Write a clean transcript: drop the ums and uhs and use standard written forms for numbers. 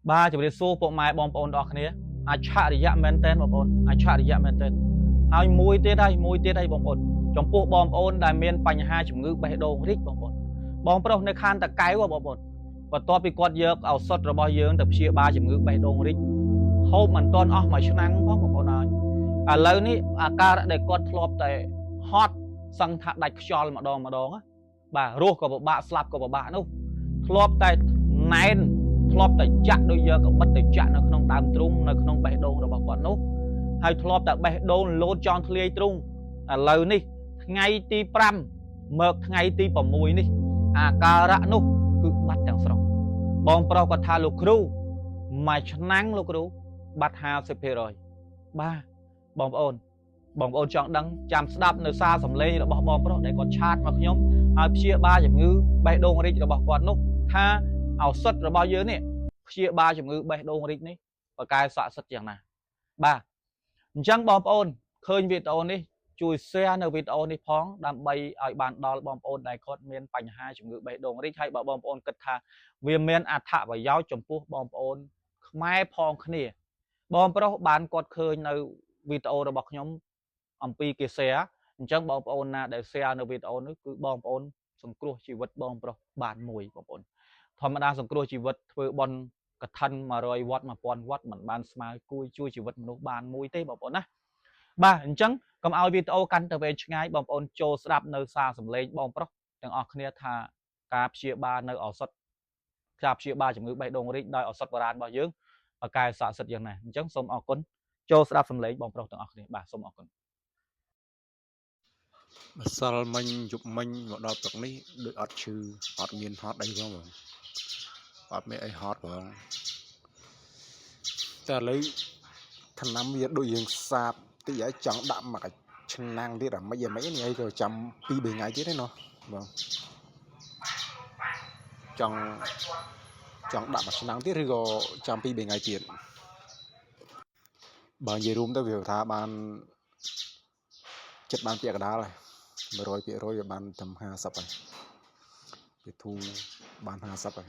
បាទជម្រាបសួរពុកម៉ែបងប្អូនទាំងអស់គ្នាអច្ឆរិយៈមែនតើបងប្អូនអច្ឆរិយៈមែនតើហើយមួយទៀតហើយមួយទៀតហើយបងប្អូនចំពោះបងប្អូនដែលមានបញ្ហាជំងឺបេះដូងរីកបងប្អូនបងប្រុសនៅខានតកែវបងប្អូនបន្ទាប់ពីគាត់យកឱសថរបស់យើងទៅព្យាបាលជំងឺបេះដូងរីកហូបមិនទាន់អស់មួយឆ្នាំផងបងប្អូនហើយឥឡូវនេះអាការៈដែលគាត់ធ្លាប់តែហត់សឹងថាដាច់ខ្យល់ម្ដងម្ដងណាបាទរស់ក៏ពិបាកស្លាប់ក៏ពិបាកនោះធ្លាប់តែណែន ធ្លាប់តែចាក់ដូចយកកបិតទៅចាក់នៅក្នុងដើមទ្រូងនៅក្នុងបេះដូងរបស់គាត់នោះហើយធ្លាប់តែបេះដូងលោតចង់ធ្លាយទ្រូងឥឡូវនេះថ្ងៃទី5មកថ្ងៃទី6នេះអាការៈនោះគឺបាត់ទាំងស្រុងបងប្រុសគាត់ថាលោកគ្រូមួយឆ្នាំលោកគ្រូបាត់50%បាទបងប្អូនបងប្អូនចង់ដឹងចាំស្ដាប់នៅសារសំឡេងរបស់បងប្រុសដែលគាត់ chat មកខ្ញុំហើយព្យាបាលជំងឺបេះដូងរីករបស់គាត់នោះថាឱសថរបស់យើងនេះព្យាបាលជំងឺបេះដូងរីកនេះប្រកែស័ក្តិសិទ្ធិយ៉ាងណាបាទអញ្ចឹងបងប្អូនឃើញវីដេអូនេះជួយ share នៅវីដេអូនេះផងដើម្បីឲ្យបានដល់បងប្អូនដែលគាត់មានបញ្ហាជំងឺបេះដូងរីកហើយបើបងប្អូនគិតថាវាមានអត្ថប្រយោជន៍ចំពោះបងប្អូនខ្មែរផងគ្នាបងប្រុសបានគាត់ឃើញនៅវីដេអូរបស់ខ្ញុំអំពីគេ share អញ្ចឹងបងប្អូនណាដែល share នៅវីដេអូនេះគឺបងប្អូនសង្គ្រោះជីវិតបងប្រុសបានមួយបងប្អូនធម្មតាសង្គ្រោះជីវិតធ្វើបុណ្យកឋិន100វត្ត1000វត្តមិនបានស្មើគួយជួយជីវិតមនុស្សបានមួយទេបងប្អូនណាបាទអញ្ចឹងកុំឲ្យវីដេអូកាន់តែវែងឆ្ងាយបងប្អូនចូលស្ដាប់នៅសារសំឡេងបងប្រុសទាំងអស់គ្នាថាការព្យាបាលនៅឱសថការព្យាបាលជំងឺបេះដូងរីកដោយឱសថបុរាណរបស់យើងបកែស័ក្តិសិទ្ធិយ៉ាងណាអញ្ចឹងសូមអរគុណចូលស្ដាប់សំឡេងបងប្រុសទាំងអស់គ្នាបាទសូមអរគុណ ម្សិលមិញយប់មិញមកដល់ព្រឹកនេះដូចអត់ឈឺអត់មានហត់អីផងបងអត់មានអីហត់បងតែឥឡូវថ្នាំវាដូចយើងសាបតិចហើយចង់ដាក់មកឆ្នាំងទៀតអាម៉េចអាម៉េចនេះអីក៏ចាំ2 3ថ្ងៃទៀតឯណោះបងចង់ចង់ដាក់មួយឆ្នាំងទៀតឬក៏ចាំ2 3ថ្ងៃទៀតបើនិយាយរួមទៅវាថាបានចិត្តបានពាក់កណ្ដាលហើយ100%វាបានត្រឹម50ហើយវាធូរបាន50ហើយ